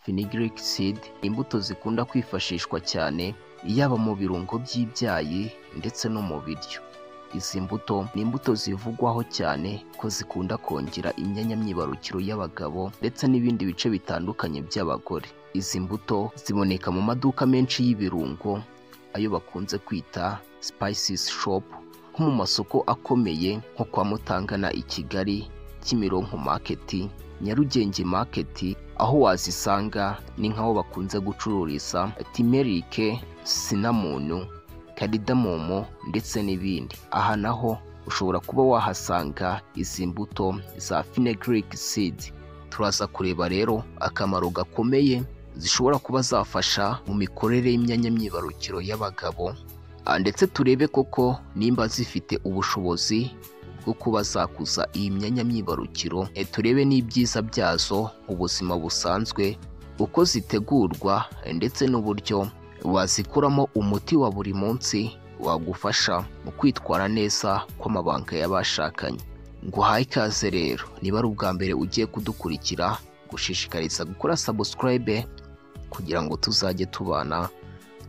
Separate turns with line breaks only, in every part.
Fenugreek seed, imbuto zikunda kwifashishwa cyane yaba mu birungo by'ibyayi ndetse no mu biryo. Izi mbuto ni imbuto zivugwaho cyane ko zikunda kongera imyanya myibarukiro y'abagabo ndetse n'ibindi bice bitandukanye by'abagore. Izi mbuto ziboneka mu maduka menshi y'ibirungo, ayo bakunze kwita spices shop, nko mu masoko akomeye nko kwa Mutangana i Kigali, Kimironko Market, Nyarugenge Market. Aho wazisanga ni nk'aho bakunze gucururiza turmeric, cinnamon, cardamom ndetse n'ibindi. Aha naho ushobora kuba wahasanga izi mbuto za fenugreek seed. Turaza kureba rero akamaro gakomeye zishobora kuba zafasha mu mikorere y'imyanya myibarukiro y'abagabo, ndetse turebe koko nimba zifite ubushobozi bwo kuba zakuza iyi myanya myibarukiro, turebe n'ibyiza byazo mu buzima busanzwe, uko zitegurwa ndetse n'uburyo wazikuramo umuti wa buri munsi wagufasha mu kwitwara neza kw'amabanga y'abashakanye. Nguhaye ikaze rero, niba ari ubwa mbere ugiye kudukurikira, gushishikariza gukora subscribe kugira ngo tuzajye tubana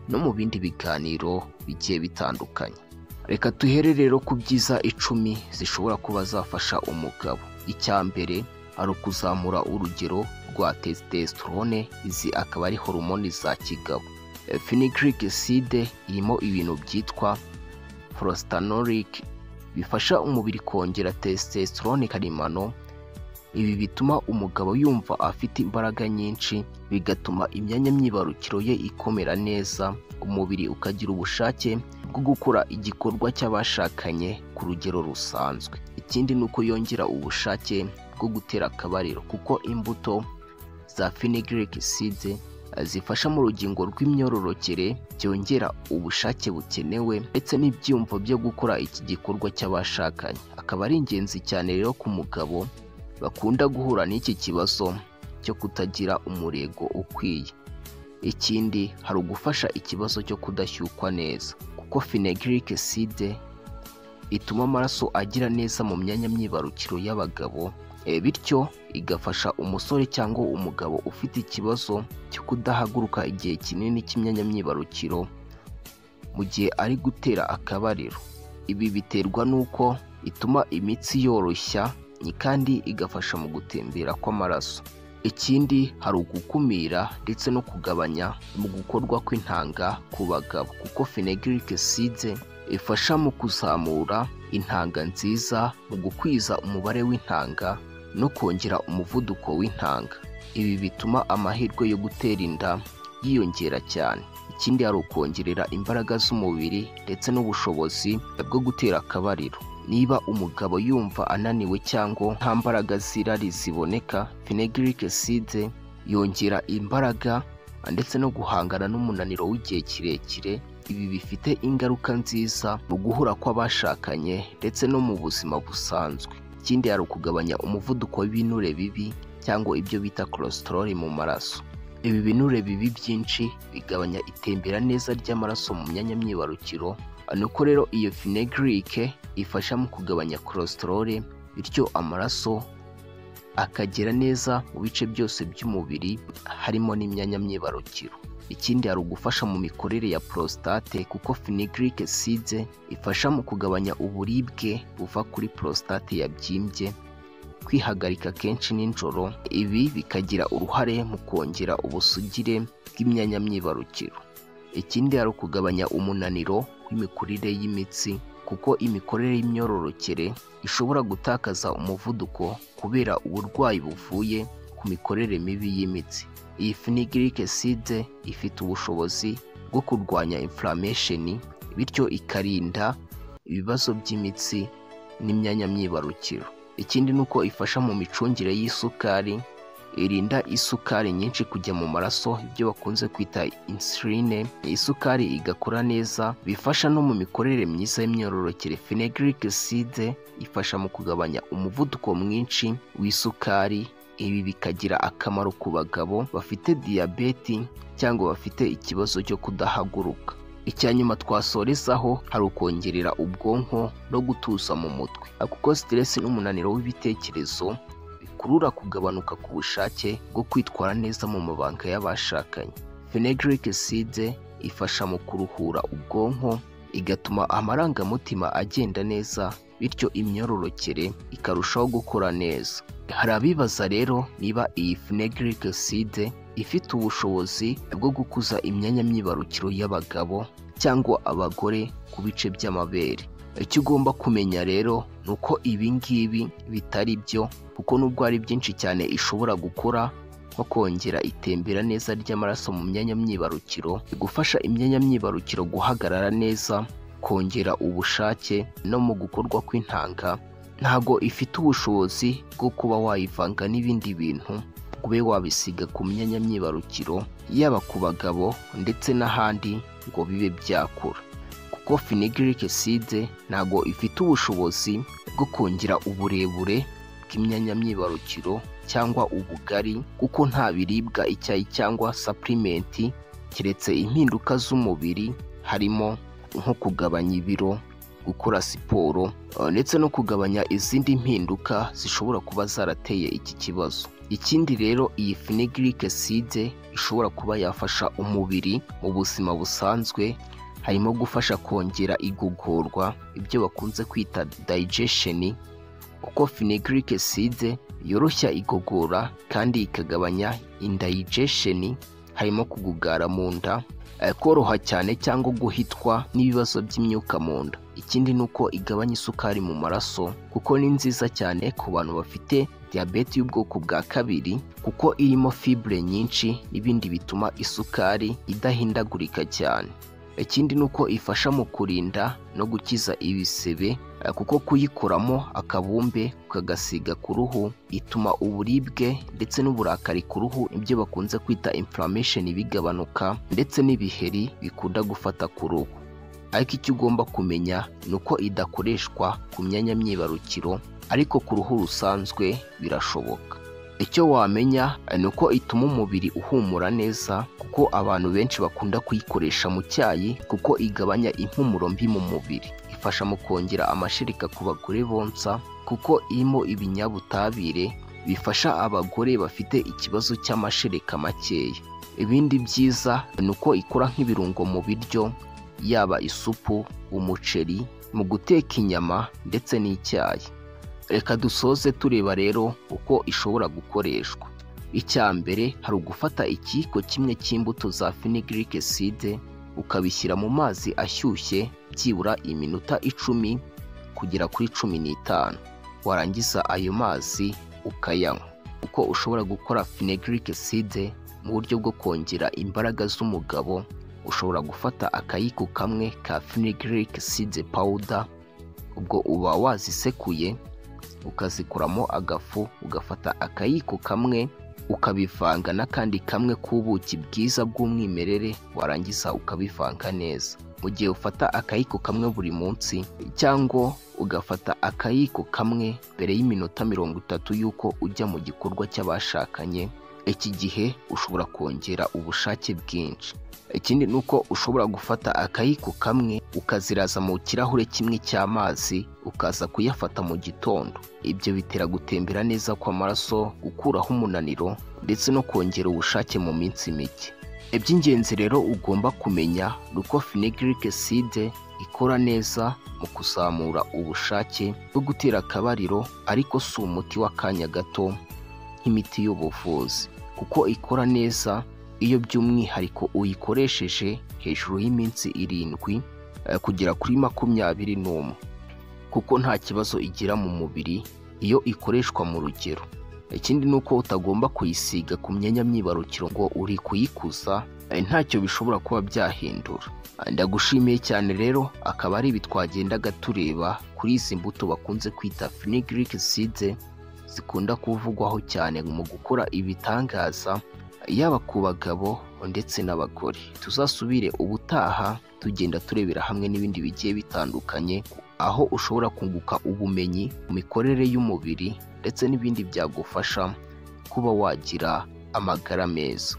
no mu bindi biganiro bigiye bitandukanye. Reka tuhere rero ku byiza 10 zishobora kuba zafasha umugabo. Icya mbere ari ukuzamura urugero rwa testosterone, izi akaba ari hormone za kigabo. Fenugreek seed irimo ibintu byitwa fluostanolic bifasha umubiri kongera testosterone karemano. Ibi bituma umugabo yumva afite imbaraga nyinshi, bigatuma imyanya myibarukiro ye ikomera neza, umubiri ukagira ubushake bwo gukora igikorwa cy'abashakanye ku rugero rusanzwe. Ikindi ni uko yongera ubushake bwo gutera akabariro, kuko imbuto za fenugreek seeds zifasha mu rugingo rw'imyororokere, byongera ubushake bukenewe ndetse n'ibyiyumvo byo gukora iki gikorwa cy'abashakanye. Akaba ari ingenzi cyane rero ku mugabo bakunda guhura n'iki kibazo cyo kutagira umurego ukwiye. Ikindi hari ugufasha ikibazo cyo kudashyukwa neza, kuko fenugreek seed ituma amaraso agira neza mu myanya myibarukiro y'abagabo, bityo igafasha umusore cyangwa umugabo ufite ikibazo cyo kudahaguruka igihe kinini cy'imyanya myibarukiro mu gihe ari gutera akabariro. Ibi biterwa n'uko ituma imitsi yoroshya kandi igafasha mu gutembera kw'amaraso. Ikindi hari ugukumira ndetse no kugabanya mu gukorwa kw'intanga ku bagabo, kuko fenugreek seeds ifasha mu kuzamura intanga nziza, mu gukwiza umubare w'intanga no kongera umuvuduko w'intanga. Ibi bituma amahirwe yo gutera inda yiyongera cyane. Ikindi hari ukongerera imbaraga z'umubiri ndetse n'ubushobozi bwo gutera akabariro. Niba umugabo yumva ananiwe cyangwa nta mbaraga z'irari ziboneka, fenugreek seeds yongera imbaraga ndetse no guhangana n'umunaniro w'igihe kirekire. Ibi bifite ingaruka nziza mu guhura kw'abashakanye ndetse no mu buzima busanzwe. Ikindi hari ukugabanya umuvuduko w'ibinure bibi cyangwa ibyo bita cholesterol mu maraso. Ibi binure bibi byinshi bigabanya itembera neza ry'amaraso mu myanya myibarukiro. Nuko rero iyo fenugreek ifasha mu kugabanya cholesterol, bityo amaraso akagera neza mu bice byose by'umubiri harimo n'imyanya myibarukiro. Ikindi hari ugufasha mu mikorere ya prostate, kuko fenugreek seeds ifasha mu kugabanya uburibwe buva kuri prostate yabyimbye, kwihagarika kenshi nijoro. Ibi bikagira uruhare mu kongera ubusugire bw'imyanya myibarukiro. Ikindi hari ukugabanya umunaniro w'imikurire y'imitsi, kuko imikorere y'imyororokere ishobora gutakaza umuvuduko kubera uburwayi buvuye ku mikorere mibi y'imitsi. Iyi fenugreek seed ifite ubushobozi bwo kurwanya inflammation, bityo ikarinda ibibazo by'imitsi n'imyanya myibarukiro. Ikindi ni uko ifasha mu micungire y'isukari, irinda isukari nyinshi kujya mu maraso, ibyo bakunze kwita insuline, isukari igakora neza, bifasha no mu mikorere myiza y'imyororokere. Fenugreek seed ifasha mu kugabanya umuvuduko mwinshi w'isukari. Ibi bikagira akamaro ku bagabo bafite diyabeti cyangwa bafite ikibazo cyo kudahaguruka. Icya nyuma twasorezaho hari ukongerera ubwonko no gutuza mu mutwe, kuko stress n'umunaniro w'ibitekerezo bikunda bikurura kugabanuka ku bushake bwo kwitwara neza mu mabanga y'abashakanye. Fenugreek seeds ifasha mu kuruhura ubwonko, igatuma amarangamutima agenda neza, bityo imyororokere ikarushaho gukora neza. Hari abibaza rero niba iyi fenugreek seed ifite ubushobozi bwo gukuza imyanya myibarukiro y'abagabo cyangwa abagore ku bice by'amabere. Icyo ugomba kumenya rero ni uko ibi ngibi bitari byo, kuko nubwo hari byinshi cyane ishobora gukora nko kongera itembera neza ry'amaraso mu myanya myibarukiro, gufasha imyanya myibarukiro guhagarara neza, kongera ubushake no mu gukorwa kw'intanga, ntago ifite ubushobozi bwo kuba wayivanga n'ibindi bintu ngo ube wabisiga ku myanya myibarukiro, yaba ku bagabo ndetse n'ahandi ngo bibe byakura. Kuko fenugreek seed ntago ifite ubushobozi bwo kongera uburebure bw'imyanya myibarukiro cyangwa ubugari, kuko nta biribwa, icyayi cyangwa supplement, keretse impinduka z'umubiri harimo nko kugabanya ibiro, gukora siporo ndetse no kugabanya izindi mpinduka zishobora kuba zarateye iki kibazo. Ikindi rero, iyi fenugreek seed ishobora kuba yafasha umubiri mu buzima busanzwe, harimo gufasha kongera igogorwa, ibyo bakunze kwita digestion, kuko fenugreek seed yoroshya igogora kandi ikagabanya indigestion, harimo kugugara mu nda, koroha cyane cyangwa guhitwa n'ibibazo by'imyuka mu nda. Ikindi ni uko igabanya isukari mu maraso, kuko ni nziza cyane ku bantu bafite diyabete y'ubwoko bwa kabiri, kuko irimo fibre nyinshi n'ibindi bituma isukari idahindagurika cyane. Ikindi ni uko ifasha mu kurinda no gukiza ibisebe, kuko kuyikoramo akabumbe ukagasiga ku ruhu ituma uburibwe ndetse n'uburakari ku ruhu, ibyo bakunze kwita inflammation, bigabanuka, ndetse n'ibiheri bikunda gufata ku ruhu. Ariko icyo ugomba kumenya ni uko idakoreshwa ku myanya myibarukiro, ariko ku ruhu rusanzwe birashoboka. Icyo wamenya ni uko ituma umubiri uhumura neza, kuko abantu benshi bakunda kuyikoresha mu cyayi, kuko igabanya impumuro mbi mu mubiri. Ifasha mu kongera amashereka ku bagore bonsa, kuko irimo ibinyabutabire bifasha abagore bafite ikibazo cy'amashereka makeya. Ibindi byiza ni uko ikora nk'ibirungo mu biryo, yaba isupu, umuceri, mu guteka inyama ndetse n'icyayi. Reka dusoze tureba rero uko ishobora gukoreshwa. Icya mbere, hari ugufata ikiyiko kimwe cy'imbuto za fenugreek seed ukabishyira mu mazi ashyushye byibura iminota 10 kugera kuri 15, warangiza ayo mazi ukayanywa. Uko ushobora gukora fenugreek seed mu buryo bwo kongera imbaraga z'umugabo, ushobora gufata akayiko kamwe ka fenugreek seed powder, ubwo uba wazisekuye ukazikuramo agafu, ugafata akayiko kamwe ukabivanga n'akandi kamwe k'ubuki bwiza bw'umwimerere, warangiza ukabivanga neza. Mu gihe ufata akayiko kamwe buri munsi, cyangwa ugafata akayiko kamwe mbere y'iminota 30 y'uko ujya mu gikorwa cy'abashakanye, iki gihe ushobora kongera ubushake bwinshi. Ikindi ni uko ushobora gufata akayiko kamwe ukaziraza mu kirahure kimwe cy'amazi, ukaza kuyafata mu gitondo. Ibyo bitera gutembera neza kw'amaraso, gukuraho umunaniro ndetse no kongera ubushake mu minsi mike. Iby'ingenzi rero ugomba kumenya ni uko fenugreek seed ikora neza mu kuzamura ubushake bwo gutera akabariro, ariko si umuti w'akanya gato nk'imiti y'ubuvuzi, kuko ikora neza iyo by'umwihariko uyikoresheje hejuru y'iminsi 7 kugera kuri 21, kuko nta kibazo igira mu mubiri iyo ikoreshwa mu rugero. Ikindi ni uko utagomba kuyisiga ku myanya myibarukiro ngo uri kuyikuza, ntacyo bishobora kuba byahindura. Ndagushimiye cyane rero, akaba ari ibi twagendaga tureba kuri izi mbuto bakunze kwita fenugreek seeds, zikunda kuvugwaho cyane mu gukora ibitangaza, yaba ku bagabo ndetse n'abagore. Tuzasubire ubutaha tugenda turebera hamwe n'ibindi bigiye bitandukanye, aho ushobora kunguka ubumenyi mu mikorere y'umubiri ndetse n'ibindi byagufasha kuba wagira amagara meza.